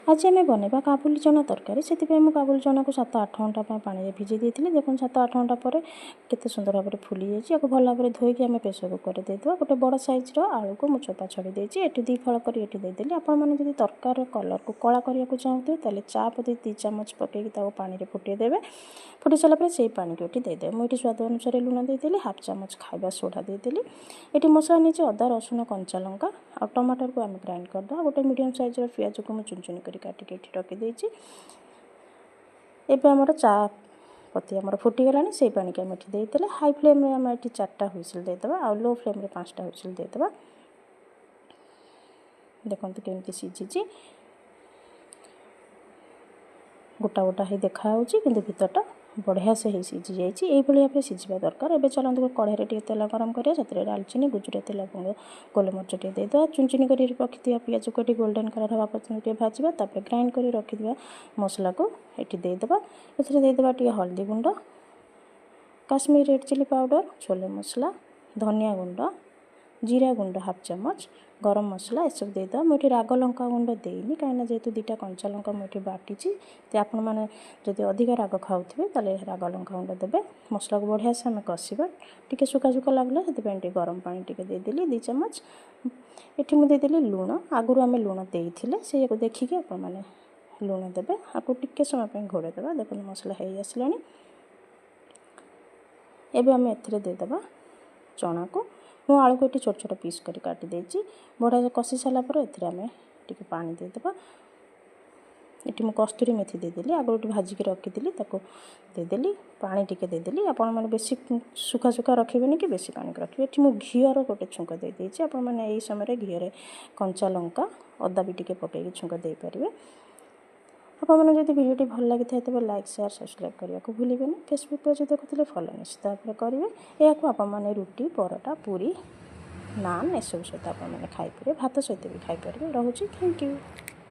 ଆଜି ଆମେ ବନେଇବା କାବୁଲି ଚଣା ତରକାରୀ। ସେଥିପାଇଁ ମୁଁ କାବୁଲି ଚଣାକୁ 7-8 ଘଣ୍ଟା ପାଇଁ ପାଣିରେ ଭିଜେଇ ଦେଇଥିଲି। ଦେଖନ୍ତୁ, 7-8 ଘଣ୍ଟା ପରେ କେତେ ସୁନ୍ଦର ଭାବରେ ଫୁଲି ଯାଇଛି। ଆକୁ ଭଲ ଭାବରେ ଧୋଇକି ଆମେ ପ୍ରେସର କୁକରରେ ଦେଇଦେବା। ଗୋଟେ ବଡ଼ ସାଇଜ୍ର ଆଳୁକୁ ମୁଁ ଚୋପା ଛଡ଼େଇ ଦେଇଛି। ଏଠି 2 ଫାଳ କରି ଏଠି ଦେଇଦେଲି। ଆପଣମାନେ ଯଦି ତରକାରୀର କଲର୍କୁ କଳା କରିବାକୁ ଚାହୁଁଥିବେ, ତାହେଲେ ଚା ପତି 2 ଚାମଚ ପକାଇକି ତାକୁ ପାଣିରେ ଫୁଟେଇ ଦେବେ। ଫୁଟି ସାରିଲା ପରେ ସେଇ ପାଣିକୁ ଏଠି ଦେଇଦେବେ। ମୁଁ ଏଠି ସ୍ୱାଦ ଅନୁସାରେ ଲୁଣ ଦେଇଦେଲି, ହାଫ୍ ଚାମଚ ଖାଇବା ସୋଢ଼ା ଦେଇଦେଲି। ଏଠି ମସଲା ନେଇଛି ଅଦା, ରସୁଣ, କଞ୍ଚା ଲଙ୍କା ଆଉ ଟମାଟରକୁ ଆମେ ଗ୍ରାଇଣ୍ଡ କରିଦେବା। ଗୋଟେ ମିଡ଼ିୟମ୍ ସାଇଜ୍ର ପିଆଜକୁ ମୁଁ ଚୁନ ଚୁନ କରି କାଟିକି ଏଠି ରଖିଦେଇଛି। ଏବେ ଆମର ଚା ପତି ଆମର ଫୁଟିଗଲାଣି, ସେଇ ପାଣିକି ଆମେ ଏଠି ଦେଇଦେଲେ। ହାଇ ଫ୍ଲେମ୍ରେ ଆମେ ଏଠି 4ଟା ହୁଇସିଲ୍ ଦେଇଦେବା ଆଉ ଲୋ ଫ୍ଲେମ୍ରେ 5ଟା ହୁଇସିଲ୍ ଦେଇଦେବା। ଦେଖନ୍ତୁ କେମିତି ସିଝିଛି, ଗୋଟା ଗୋଟା ହେଇ ଦେଖାହେଉଛି, କିନ୍ତୁ ଭିତରଟା ବଢ଼ିଆ ସେ ହେଇ ସିଝି ଯାଇଛି। ଏଇଭଳି ଭାବରେ ସିଝିବା ଦରକାର। ଏବେ ଚାଲନ୍ତୁ କଢ଼େଇରେ ଟିକେ ତେଲ ଗରମ କରିବା। ସେଥିରେ ଡାଲଚିନି, ଗୁଜୁରାତି, ଲବଙ୍ଗ, ଗୋଲମରିଚ ଟିକେ ଦେଇଦେବା। ଚୁନ ଚୁନି କରି ରଖିଥିବା ପିଆଜକୁ ଏଠି ଗୋଲ୍ଡେନ୍ କଲର୍ ହେବା ପର୍ଯ୍ୟନ୍ତ ଟିକେ ଭାଜିବା। ତାପରେ ଗ୍ରାଇଣ୍ଡ କରି ରଖିଥିବା ମସଲାକୁ ଏଠି ଦେଇଦେବା। ଏଥିରେ ଦେଇଦେବା ଟିକେ ହଳଦୀ ଗୁଣ୍ଡ, Kashmir red chilli powder, chole ମସଲା, ଧନିଆ ଗୁଣ୍ଡ, ଜିରା ଗୁଣ୍ଡ ହାଫ୍ ଚାମଚ, ଗରମ ମସଲା ଏସବୁ ଦେଇଦେବା। ମୁଁ ଏଠି ରାଗ ଲଙ୍କା ଗୁଣ୍ଡ ଦେଇନି, କାହିଁକିନା ଯେହେତୁ 2ଟା କଞ୍ଚା ଲଙ୍କା ମୁଁ ଏଠି ବାଟିଛି। ତ ଆପଣମାନେ ଯଦି ଅଧିକା ରାଗ ଖାଉଥିବେ, ତାହେଲେ ରାଗ ଲଙ୍କା ଗୁଣ୍ଡ ଦେବେ। ମସଲାକୁ ବଢ଼ିଆ ସେ ଆମେ କଷିବା। ଟିକେ ଶୁଖା ଶୁଖା ଲାଗିଲା, ସେଥିପାଇଁ ଟିକେ ଗରମ ପାଣି ଟିକେ ଦେଇଦେଲି 2 ଚାମଚ। ଏଠି ମୁଁ ଦେଇଦେଲି ଲୁଣ। ଆଗରୁ ଆମେ ଲୁଣ ଦେଇଥିଲେ, ସେଇଆକୁ ଦେଖିକି ଆପଣମାନେ ଲୁଣ ଦେବେ। ଆକୁ ଟିକେ ସମୟ ପାଇଁ ଘୋଡ଼େଇ ଦେବା। ଦେଖନ୍ତୁ, ମସଲା ହେଇ ଆସିଲାଣି। ଏବେ ଆମେ ଏଥିରେ ଦେଇଦେବା ଚଣାକୁ। ମୁଁ ଆଳୁକୁ ଏଠି ଛୋଟ ଛୋଟ ପିସ୍ କରି କାଟି ଦେଇଛି। ବଢ଼ିଆ କଷି ସାରିଲା ପରେ ଏଥିରେ ଆମେ ଟିକେ ପାଣି ଦେଇଦେବା। ଏଠି ମୁଁ କସ୍ତୁରୀ ମେଥି ଦେଇଦେଲି। ଆଗରୁ ଏଠି ଭାଜିକି ରଖିଥିଲି, ତାକୁ ଦେଇଦେଲି। ପାଣି ଟିକେ ଦେଇଦେଲି। ଆପଣମାନେ ବେଶୀ ଶୁଖା ଶୁଖା ରଖିବେନି କି ବେଶୀ ପାଣି ରଖିବେ। ଏଠି ମୁଁ ଘିଅର ଗୋଟେ ଛୁଙ୍କ ଦେଇଦେଇଛି। ଆପଣମାନେ ଏଇ ସମୟରେ ଘିଅରେ କଞ୍ଚା ଲଙ୍କା, ଅଦା ବି ଟିକେ ପକାଇକି ଛୁଙ୍କ ଦେଇପାରିବେ। ଆପଣମାନଙ୍କୁ ଯଦି ଭିଡ଼ିଓଟି ଭଲ ଲାଗିଥାଏ, ତେବେ ଲାଇକ୍, ସେୟାର, ସବସ୍କ୍ରାଇବ୍ କରିବାକୁ ଭୁଲିବେନି। ଫେସବୁକ୍ ପେଜ୍ ଦେଖୁଥିଲେ ଫଲୋ ନିଶ୍ଚିତ ଭାବରେ କରିବେ। ଏହାକୁ ଆପଣମାନେ ରୁଟି, ପରଟା, ପୁରୀ, ନାନ୍ ଏସବୁ ସହିତ ଆପଣମାନେ ଖାଇପାରିବେ। ଭାତ ସହିତ ବି ଖାଇପାରିବେ। ରହୁଛି, thank you.